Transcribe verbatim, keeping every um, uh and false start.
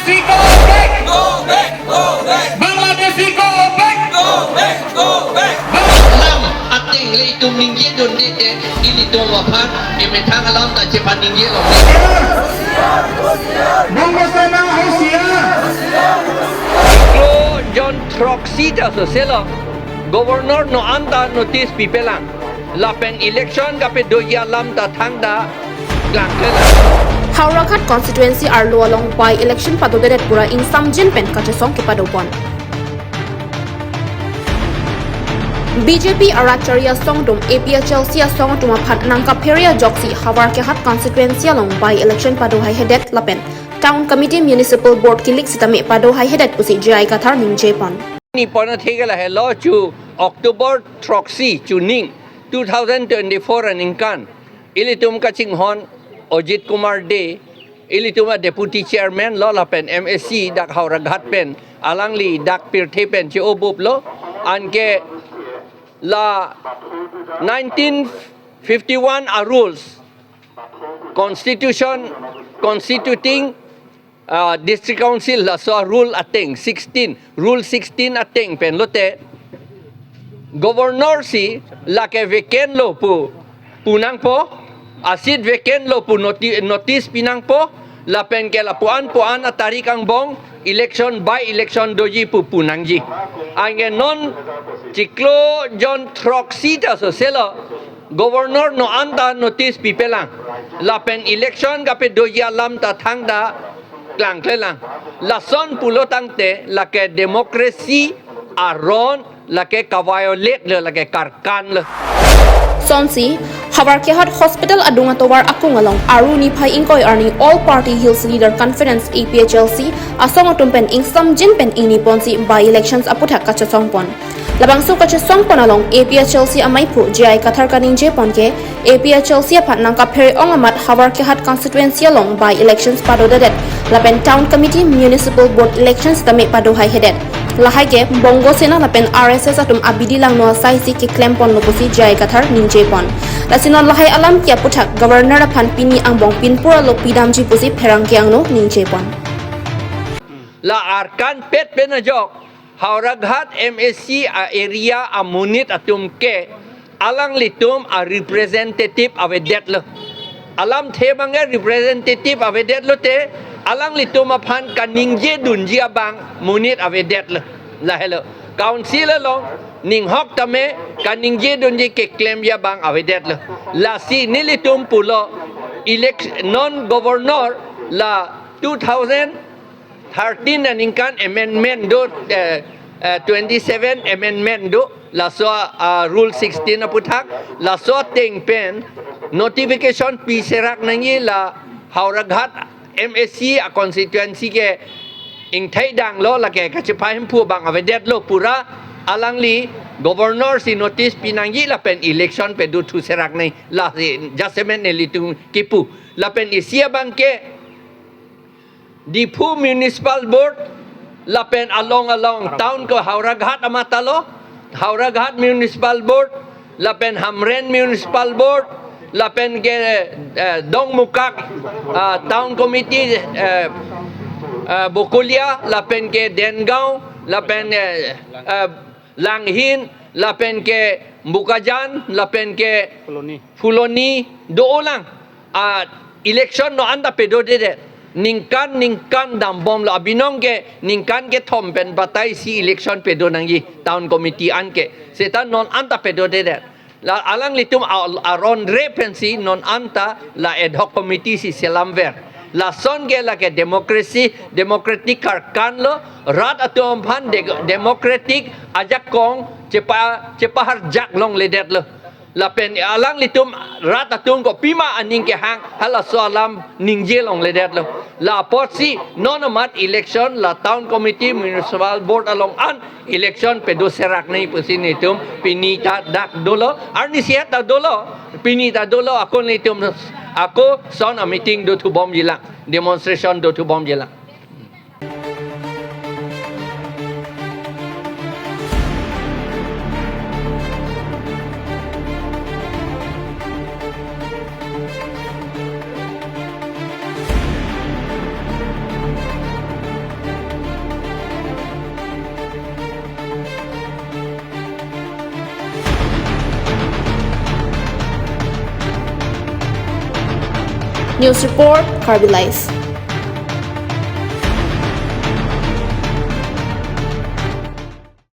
Bangladeshi go back! Go back! Go back! Go back! Go back! Lam ateng le itum ningje dunde te, ilitum aphan emethang alam ta chepaningje lo. Bongo Sena hosiar! Klo jon throksi ta soselo. Governor non anta notice pipelang. Lapen election kapedoji alam ta thangta klangklelang. Howraghat constituency arlo along by-election padodedet pura ingsamjin pen kachesong kepadopon. B J P arat chari asong atum A P H L C asong atum aphan nangkaphere ajoksi Howraghat constituency along by-election padohaihedet lapen Town Committee Municipal Board kilik sitame padohaihedet pusi J I Kathar ningjepon. Ni pon atheke lahelo chu October throksi chuning two thousand twenty-four aningkan. Ilitum kachinghon Ajit Kumar Dey, ilitum a-deputy chairman lo lapen M A C dak Howraghat pen, alangli dak pirthe pen che-obup lo, anke la nineteen fifty-one a-rules, constitution, constituting ah, District Council laso rule ateng sixteen, rule sixteen ateng pen lote governor si lake vacant lo pu punangpo, a-seat vacant lo pu noti-, notice pinangpo, lapen ke lapuan puan atarik angbong election by-election doji pu punangji. Anke non chiklo jon throksi ta soselo, governor non anta notice pipelang. Lapen election kapedoji alam ta thangta klangklelang. Lason pulo tangte lake democracy aron lake ka-violate lo, lake karkan lo. Sonsi, Howraghat Hospital adung atovar akung along Aru niphai ingkoi arni All Party Hills Leader Conference A P H L C asong atum pen ingsamjin pen ingniponsi by-elections aputhak kachesongpon. Labangso kachesongpon along A P H L C amaiphu J I Kathar kaningjepon ke A P H L C aphan nangkaphere ong amat Howraghat constituency along by-elections padodedet lapen Town Committee Municipal Board elections tame padohaihedet. Lahai ke Bongo Sena lapen R S S atum abidi langno asaisi keklemponlo pusi J I Kathar ningjepon. Lasi non lahai alam ke aputhak Governor aphan pini angbong pinpur alo pidamji pusi pherangke angno ningjepon. La arkanpet pen ajok Howraghat M A C a-area amonit atum ke alanglitum a-representative avedetlo. Alamthe abang ke representative avedetlo te, alanglitum aphan kaningje dunji abang monit avedetlo. Lahelo. Council along ninghok tame kaningje dunji keklemji abang avedetlo. Lasi nelitum pulo elect-, non governor la two thousand thirteen aningkan amendment do, eh, eh, twenty-seven amendment do, laso, ah, rule sixteen aputhak, laso ateng pen notification piserak nangji, la Howraghat M A C a-constituency ke ingthai danglo, lake kachepahemphu abang avedetlo, pura alangli governor si notice pinangji lapen election pedothuserak nangji, lasi jasemet nelitum kipu. Lapen isi abang ke Diphu Municipal Board, lapen along along town ko Howraghat amatalo, Howraghat Municipal Board, lapen Hamren Municipal Board, lapen ke, eh, Dongmukak, ah, Town Committee, eh, eh, Bokolia, lapen ke Dengaon, lapen, eh, eh, Langhin, lapen ke Bokajan, lapen ke Phuloni. Phuloni, do-olang. Ah, election non anta pedodedet. Ningkan ningkan dambomlo, abinong ke ningkan kethom pen batai si election pedonangji town committee anke. Seta non anta pedodedet. La alanglitum a-, aron re pensi non anta la ad hoc committee si selamver. Lason ke lake democracy, democratic karkan lo, rat atum aphan de-, democratic ajakong chepa-, chepaharjak longledetlo. Lapen alanglitum rat atum kopima aning kehang halaso alam ningje longledetlo. La apotsi non amat election la town committee municipal board along an election pedoserak nangji pusi nelitum pini ta dak dolo, arnisi ta dolo, pini ta dolo, ako nelitum ako son a-meeting dothubomjilang, demonstration dothubomjilang. News report, Karbi Live.